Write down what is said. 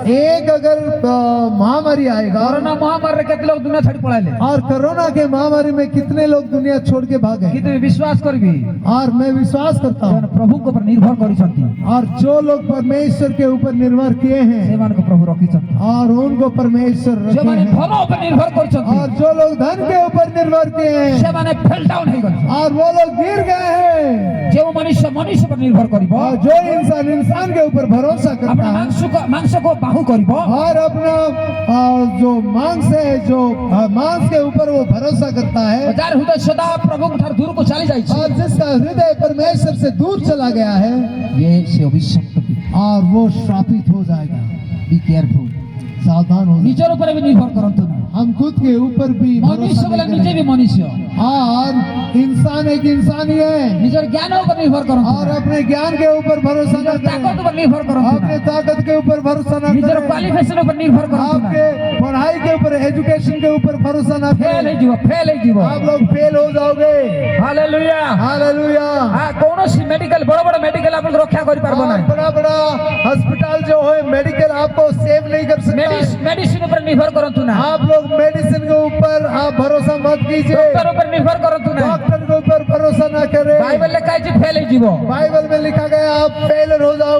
एक अगर महामारी आएगा, କରୋନା ମହାମାରୀରେ କେତେ ଲୋକ ଦୁନିଆ ଛାଡି ପଳାଇଲେ। और कोरोना के महामारी में कितने लोग दुनिया छोड़ के भागे। କିନ୍ତୁ ମୁଁ ବିଶ୍ୱାସ କରିବି, और मैं विश्वास करता ଯେଉଁମାନେ हूँ, ପ୍ରଭୁଙ୍କ ଉପରେ ନିର୍ଭର କରିଛନ୍ତି, और जो लोग परमेश्वर के ऊपर निर्भर किए हैं, ସେମାନଙ୍କୁ ପ୍ରଭୁ ରଖିଛନ୍ତି। और उनको परमेश्वर रखे ଯେଉଁମାନେ हैं। ଧନ ଉପରେ ନିର୍ଭର କରିଛନ୍ତି, और जो लोग धन के ऊपर निर्भर किए हैं, ସେମାନେ ଫେଲ୍ ଡାଉନ୍ ହେଇଗଲେ। और वो लोग गिर गए हैं। ଯେଉଁ ମନୁଷ୍ୟ ମନୁଷ୍ୟ ଉପରେ ନିର୍ଭର କରିବ, और जो इंसान इंसान के ऊपर भरोसा करता ଆପଣ है, ମାଂସକୁ ବାହୁ କରିବ, और अपना जो मांस है, जो मांस के ऊपर वो भरोसा करता है, ଯାର ହୃଦୟ ସଦା ପ୍ରଭୁଙ୍କ ଠାରୁ ଦୂରକୁ ଚାଲି ଯାଇଛି, और जिसका हृदय परमेश्वर से दूर चला गया है, ଇଏ ସେ ଅଭିଶପ୍ତ। और वो श्रापित हो जाएगा। Be careful. सावधान हो जाए। ନିଜର ଉପରେ ବି ନିର୍ଭର କରନ୍ତୁ ନା। हम खुद के ऊपर भी ମନୁଷ୍ୟ भरोसा ବୋଲେ नहीं ନିଜେ करें। ବି ମନୁଷ୍ୟ। और इंसान एक इंसान ही है। ନିଜର ଜ୍ଞାନ ଉପରେ ନିର୍ଭର କରନ୍ତୁ और ନା। अपने ज्ञान के ऊपर भरोसा ନିଜର न करें। ତାକତ ଉପରେ ନିର୍ଭର କରନ୍ତୁ अपने ନା। ताकत के ऊपर भरोसा न ନିଜର करें। କ୍ୱାଲିଫିକେସନ ଉପରେ ନିର୍ଭର କରନ୍ତୁ ନା। आपके पढ़ाई के ऊपर, एजुकेशन के ऊपर भरोसा न ଫେଲ करें। ହେଇଯିବ, ଫେଲ ହେଇଯିବ। आप लोग फेल हो जाओगे। ହାଲେଲୁୟା। हालेलुया। ହଁ, କୌଣସି ମେଡିକାଲ, ବଡ ବଡ ମେଡିକାଲ ଆପଣଙ୍କୁ ରକ୍ଷା କରିପାରିବ और ନାହିଁ। बड़ा बड़ा हॉस्पिटल जो है, मेडिकल आपको सेव नहीं कर सकता है। ମେଡିସିନ ଉପରେ ନିର୍ଭର କରନ୍ତୁ ନା। आप लोग मेडिसिन के ऊपर आप भरोसा मत कीजिए। ଡକ୍ଟର ଉପରେ ନିର୍ଭର କରନ୍ତୁ ନା। डॉक्टर के ऊपर भरोसा ना करें। ବାଇବେଲ ଲେଖା ହେଇଛି, ଫେଲ ହେଇଯିବ। बाइबल में लिखा गया, आप फेलर हो जाओगे।